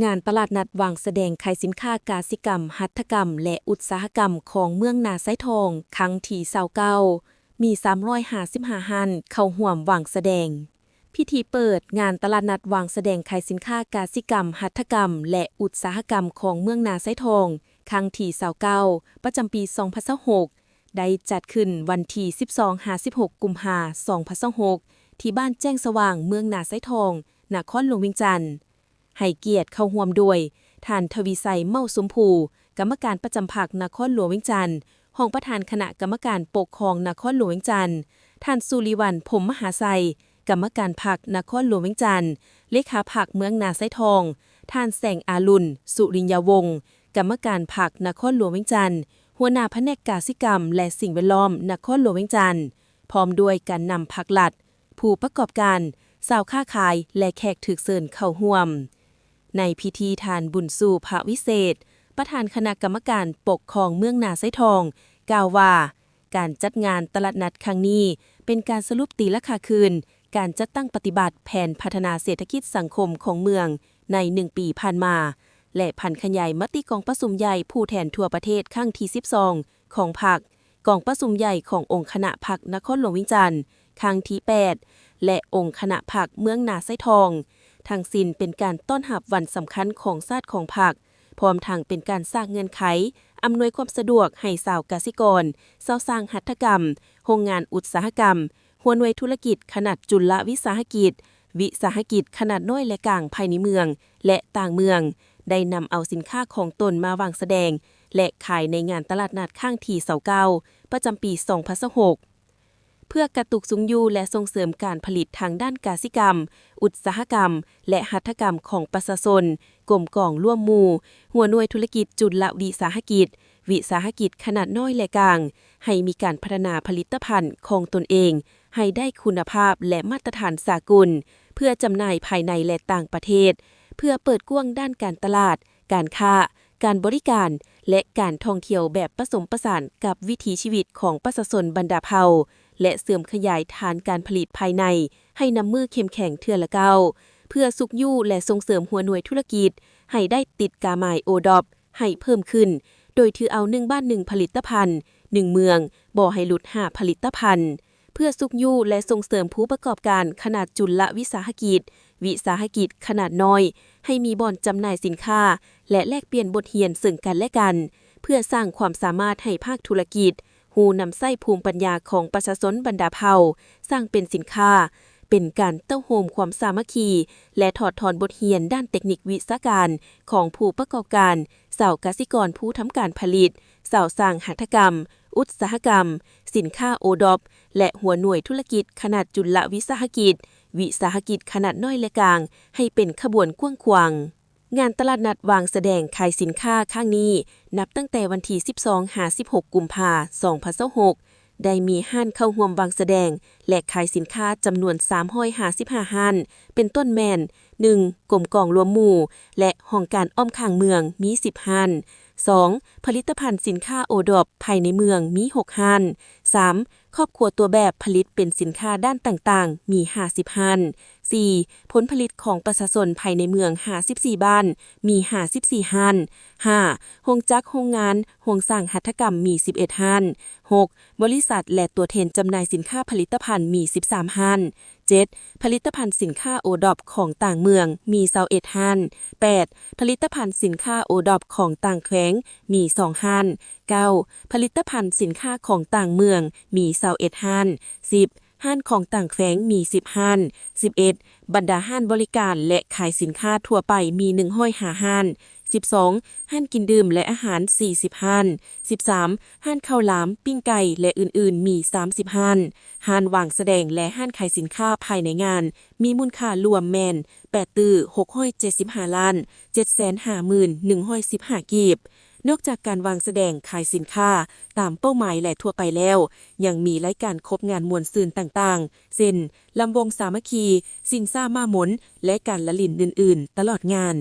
ງານຕະຫຼາດນັດວາງສະແດງຂາຍສິນຄ້າກະສິກຳ, ຫັດຖະກຳ ແລະ ອຸດສາຫະກຳຂອງເມືອງນາຊາຍທອງ ຄັ້ງທີຊາວເກົ້າ ມີສາມຮ້ອຍຫ້າສິບຫ້າຮ້ານເຂົ້າຮ່ວມວາງສະແດງ. ພິທີເປີດງານຕະຫຼາດນັດວາງສະແດງຂາຍສິນຄ້າກະສິກຳ, ຫັດຖະກຳ ແລະ ອຸດສາຫະກຳຂອງເມືອງນາຊາຍທອງ ຄັ້ງທີຊາວເກົ້າ ປະຈຳປີສອງພັນຊາວຫົກ ໄດ້ຈັດຂຶ້ນວັນທີສິບສອງຫາສິບຫົກ ກຸມພາ ສອງພັນຊາວຫົກ ທີ່ບ້ານແຈ້ງສະຫວ່າງ ເມືອງນາຊາຍທອງ ນະຄອນຫຼວງວຽງຈັນ. ໃຫ້ກຽດເຂົ້າຮ່ວມໂດຍ ທ່ານ ທະວີໄຊ ເມົາຊົມພູ ກຳມະການປະຈຳພັກນະຄອນຫຼວງວຽງຈັນ, ຮອງປະທານຄະນະກຳມະການປົກຄອງນະຄອນຫຼວງວຽງຈັນ, ທ່ານ ສຸລິວັນ ພົມມະຫາໄຊ ກຳມະການພັກນະຄອນຫຼວງວຽງຈັນ, ເລຂາພັກເມືອງນາຊາຍທອງ, ທ່ານ ແສງອາລຸນ ສຸລິນຍາວົງ ກຳມະການພັກນະຄອນຫຼວງວຽງຈັນ, ຫົວໜ້າພະແນກກະສິກຳ ແລະ ສິ່ງແວດລ້ອມນະຄອນຫຼວງວຽງຈັນ, ພ້ອມດ້ວຍການນຳພັກລັດ, ຜູ້ປະກອບການ, ຊາວຄ້າຂາຍ ແລະ ແຂກຖືກເຊີນເຂົ້າຮ່ວມ. ໃນພິທີ ທ່ານ ບຸນຊູ ພະວິເສດ ປະທານຄະນະກຳມະການປົກຄອງເມືອງນາຊາຍທອງ ກ່າວວ່າ ການຈັດງານຕະຫຼາດນັດຄັ້ງນີ້ ເປັນການສະຫຼຸບຕີລາຄາຄືນການຈັດຕັ້ງປະຕິບັດແຜນພັດທະນາເສດຖະກິດສັງຄົມຂອງເມືອງໃນໜຶ່ງປີຜ່ານມາ ແລະ ຜັນຂະຫຍາຍມະຕິກອງປະຊຸມໃຫຍ່ຜູ້ແທນທົ່ວປະເທດຄັ້ງທີສິບສອງຂອງພັກ, ກອງປະຊຸມໃຫຍ່ຂອງອົງຄະນະພັກນະຄອນຫຼວງວຽງຈັນ ຄັ້ງທີແປດ ແລະ ອົງຄະນະພັກເມືອງນາຊາຍທອງ. ທັງສິ້ນເປັນການຕ້ອນຮັບວັນສຳຄັນຂອງຊາດຂອງພັກ, ພ້ອມທັງເປັນການສ້າງເງື່ອນໄຂ ອຳນວຍຄວາມສະດວກໃຫ້ຊາວກະສິກອນ, ຊາວຊ່າງຫັດຖະກຳ, ໂຮງງານອຸດສາຫະກຳ, ຫົວໜ່ວຍທຸລະກິດຂະໜາດຈຸນລະວິສາຫະກິດ, ວິສາຫະກິດຂະໜາດນ້ອຍ ແລະ ກາງ ພາຍໃນເມືອງ ແລະ ຕ່າງເມືອງ ໄດ້ນຳເອົາສິນຄ້າຂອງຕົນມາວາງສະແດງ ແລະ ຂາຍໃນງານຕະຫຼາດນັດຄັ້ງທີຊາວເກົ້າ ປະຈຳປີສອງພັນຊາວຫົກ. ເພື່ອກະຕຸກຊຸງຢູ່ ແລະ ສົ່ງເສີມການຜະລິດທາງດ້ານກະສິກຳ, ອຸດສາຫະກຳ ແລະ ຫັດຖະກຳຂອງປະຊາຊົນ, ກົມກອງລວມໝູ່, ຫົວໜ່ວຍທຸລະກິດຈຸນລະວິສາຫະກິດ, ວິສາຫະກິດຂະໜາດນ້ອຍ ແລະ ກາງ ໃຫ້ມີການພັດທະນາຜະລິດຕະພັນຂອງຕົນເອງໃຫ້ໄດ້ຄຸນນະພາບ ແລະ ມາດຕະຖານສາກົນ ເພື່ອຈຳໜ່າຍພາຍໃນ ແລະ ຕ່າງປະເທດ, ເພື່ອເປີດກວ້າງດ້ານການຕະຫຼາດ, ການຄ້າ, ການບໍລິການ ແລະ ການທ່ອງທ່ຽວແບບປະສົມປະສານກັບວິຖີຊີວິດຂອງປະຊາຊົນບັນດາເຜົ່າ ແລະ ເສີມຂະຫຍາຍຖານການຜະລິດພາຍໃນໃຫ້ນຳມືເຂັ້ມແຂງເທື່ອລະກ້າວ, ເພື່ອຊຸກຍູ້ ແລະ ສົ່ງເສີມຫົວໜ່ວຍທຸລະກິດໃຫ້ໄດ້ຕິດກາໝາຍໂອດອບໃຫ້ເພີ່ມຂຶ້ນ, ໂດຍຖືເອົາໜຶ່ງບ້ານໜຶ່ງຜະລິດຕະພັນ, ໜຶ່ງເມືອງ, ບໍ່ໃຫ້ຫຼຸດຫ້າຜະລິດຕະພັນ. ເພື່ອຊຸກຍູ້ ແລະ ສົ່ງເສີມຜູ້ປະກອບການຂະໜາດຈຸນລະວິສາຫະກິດ, ວິສາຫະກິດຂະໜາດນ້ອຍ ໃຫ້ມີບ່ອນຈຳໜ່າຍສິນຄ້າ ແລະ ແລກປ່ຽນບົດຮຽນເຊິ່ງກັນ ແລະ ກັນ, ເພື່ອສ້າງຄວາມສາມາດໃຫ້ພາກທຸລະກິດ ຮູ້ນຳໃຊ້ພູມປັນຍາຂອງປະຊາຊົນບັນດາເຜົ່າ ສ້າງເປັນສິນຄ້າ, ເປັນການເຕົ້າໂຮມຄວາມສາມັກຄີ ແລະ ຖອດຖອນບົດຮຽນດ້ານເຕັກນິກວິຊາການຂອງຜູ້ປະກອບການ, ຊາວກະສິກອນຜູ້ທຳການຜະລິດ, ຊາວສ້າງຫັດຖະກຳ, ອຸດສາຫະກຳ, ສິນຄ້າໂອດອບ ແລະ ຫົວໜ່ວຍທຸລະກິດຂະໜາດຈຸນລະວິສາຫະກິດ, ວິສາຫະກິດຂະໜາດນ້ອຍ ແລະ ກາງ ໃຫ້ເປັນຂະບວນກວ້າງຂວາງ. ງານຕະຫຼາດນັດວາງສະແດງຂາຍສິນຄ້າຄັ້ງນີ້ ນັບຕັ້ງແຕ່ວັນທີສິບສອງຫາສິບຫົກ ກຸມພາ ສອງພັນຊາວຫົກ ໄດ້ມີຮ້ານເຂົ້າຮ່ວມວາງສະແດງ ແລະ ຂາຍສິນຄ້າຈຳນວນສາມຮ້ອຍຫ້າສິບຫ້າຮ້ານ ເປັນຕົ້ນແມ່ນ ໜຶ່ງ ກົມກອງລວມໝູ່ ແລະ ຫ້ອງການອ້ອມຂ້າງເມືອງ ມີສິບຮ້ານ, ສອງ ຜະລິດຕະພັນສິນຄ້າໂອດອບພາຍໃນເມືອງ ມີຫົກຮ້ານ, ສາມ ຄອບຄົວຕົວແບບຜະລິດເປັນສິນຄ້າດ້ານຕ່າງໆ ມີຫ້າສິບຮ້ານ, ສີ່ ຜົນຜະລິດຂອງປະຊາຊົນພາຍໃນເມືອງ ຫ້າສິບສີ່ບ້ານ ມີຫ້າສິບສີ່ຮ້ານ, ຫ້າ ໂຮງຈັກໂຮງງານ ໂຮງສ້າງຫັດຖະກຳ ມີສິບເອັດຮ້ານ, ຫົກ ບໍລິສັດ ແລະ ຕົວແທນຈຳໜ່າຍສິນຄ້າຜະລິດຕະພັນ ມີສິບສາມຮ້ານ, ເຈັດ ຜະລິດຕະພັນສິນຄ້າໂອດອບຂອງຕ່າງເມືອງ ມີຊາວເອັດຮ້ານ, ແປດ ຜະລິດຕະພັນສິນຄ້າໂອດອບຂອງຕ່າງແຂວງ ມີສອງຮ້ານ, ເກົ້າ ຜະລິດຕະພັນສິນຄ້າຂອງຕ່າງເມືອງ ມີຊາວເອັດຮ້ານ, ສິບ ຮ້ານຂອງຕ່າງແຂວງ ມີສິບຮ້ານ, ສິບເອັດ ບັນດາຮ້ານບໍລິການ ແລະ ຂາຍສິນຄ້າທົ່ວໄປ ມີໜຶ່ງຮ້ອຍຫ້າຮ້ານ, ສິບສອງ ຮ້ານກິນດື່ມ ແລະ ອາຫານ ສີ່ສິບຮ້ານ, ສິບສາມ ຮ້ານເຂົ້າຫຼາມ, ປີ້ງໄກ່ ແລະ ອື່ນໆ ມີສາມສິບຮ້ານ. ຮ້ານວາງສະແດງ ແລະ ຮ້ານຂາຍສິນຄ້າພາຍໃນງານ ມີມູນຄ່າລວມແມ່ນ ແປດຕື້ ຫົກຮ້ອຍເຈັດສິບຫ້າລ້ານ ເຈັດແສນຫ້າໝື່ນ ໜຶ່ງຮ້ອຍສິບຫ້າກີບ. ນອກຈາກການວາງສະແດງຂາຍສິນຄ້າຕາມເປົ້າໝາຍ ແລະ ທົ່ວໄປແລ້ວ, ຍັງມີລາຍການຄົບງານມ່ວນຊື່ນຕ່າງໆ ເຊັ່ນ ລຳວົງສາມັກຄີ, ຊິງຊ້າມ້າມົນ ແລະ ການລະຫຼິ້ນອື່ນໆ ຕະຫຼອດງານ.